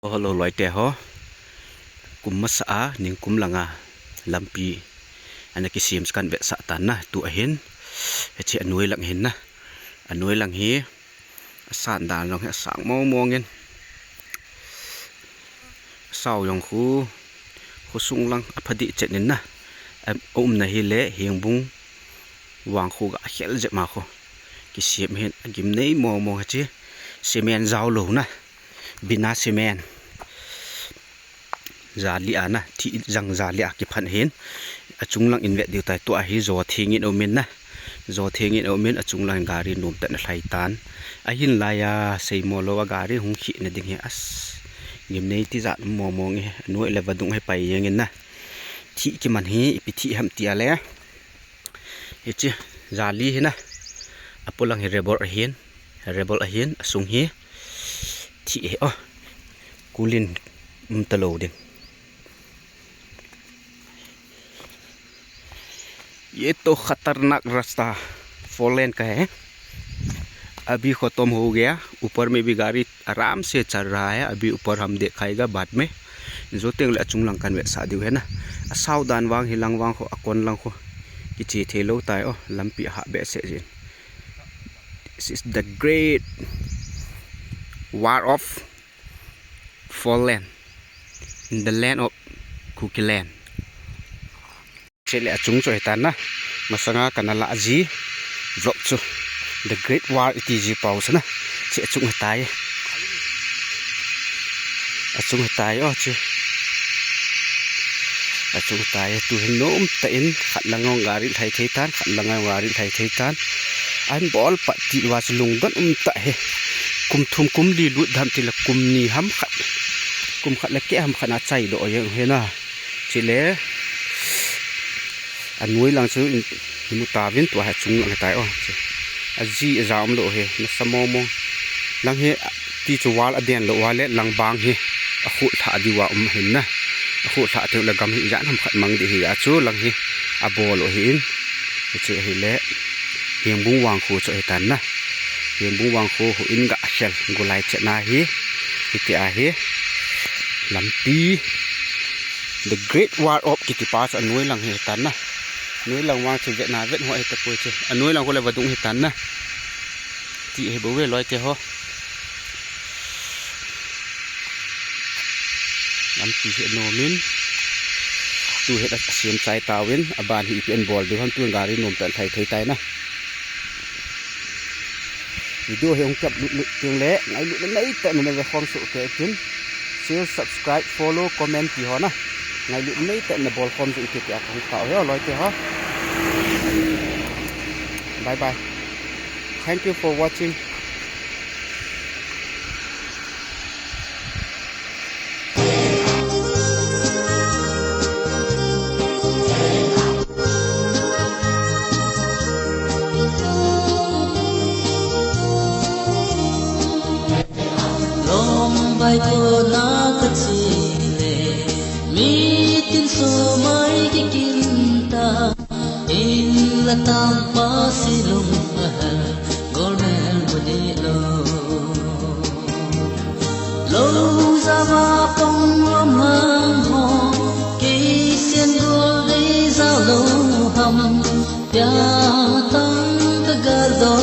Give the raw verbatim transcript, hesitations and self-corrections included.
Hello, loite ho. Kum masa a, ningkum langa lampi ana kisem chu kan vetsah tan na, tu ahin. Hiche anoi lang hin na. Anoi lang hi, asan dan jong hi asang mong mong in. Asao jong khu, khosung lang aphadih chet in na. A, aumna hi le, Hengbung vang khu ga khel jep ma khu. Kisem hin, agimnei mong mong hiche. Cement jao lou na. Bina cement. Jali a na, thih jang jali a kiphan hin. Achung lang in vet diu tai, tua hi jo theng in um in na. Jo theng in um in, achung lang gari nom tah in alhai tan. Ahin lai a, seimo lou a gari hung khih na ding hi as. Gimnei tijat mong mong e, anoi le vadung hi pai jeng in na. Thih kiman hi, ipi thih ham ti a le. Hiche, jali hi na. Apolang hi rebol ahin. Rebol ahin, asung hi. Thih hi, oh. Kulin, um ta lou ding. ये तो खतरनाक रास्ता, four lane का है। अभी खत्म हो गया, ऊपर में भी गाड़ी आराम से चल रहा है। अभी ऊपर हम दिखाएगा बाद में। Jo teng le achung lang kan vetsah diu hi na. Asao dan vang hi lang vang khu, akon lang khu. Kiche thei lou tai o, lampi ahah behseh jin. This is the great war of four lane in the land of Kuki land. Chule achung chu hitan na. Masanga kana lah ji vlog chu. The Great Wall iti ji pau chu na. Che achung hitai. Achung hitai o chu. Achung hitai. Tu hin nom tah in khat lang jong gari lhai thei tan, khat lang jong gari lhai thei tan. Ahin bol pat ti uva chu lungdon um tah e. Kum thum kum li lut dam ti le kum ni ham khat. Kum khat le keh ham khat na chai doh jeng hi na. Chule, anoi lang chu in, imu tauvin tua hi achung lang hitai o. Aji aja um lou hi, nasa mong mong. Lang hi, ti chu wall aden lou uva le lang bang hi. Akhu lha diu a um hin na. Akhu lha teu le gam hi ijat ham khat mang ding hi a chu lang hi. Abol u hin. Hiche hi le. Hengbung vang khu chu hitan na. Hengbung vang khu houin ga khel. Golai chet na hi. Hiti a hi. Lampi. The Great Wall of kiti pa chu anoi lang hitan na. Noi lang vang chu vet na vet ho hita poi chu. Anoi lang khu le vadung hitan na. Ti hi bou ve loite ho. Lampi hi anom in. Tu hi asem chai tauvin. Aban hi ipi abol diu ham tu gari nom tah in lhai thei tai na. Video hi hung kiap lut lut teng le, ngailut na nei tah in na ve khom soh kei tin. Share, subscribe, follow, comment ti ho na. Ngailut na nei tah in na bol khom jing kei ti a kahung tao hi o loite ho. Bye bye. Thank you for watching. Lom bai ko na ka chi le, mi tin so mai ki kin ta, in la tam pa si lum a ha, gol mel bu di lo. Lo za ma pong lo mang ho, ki sien gol di za lo ham, pia tang ka ga do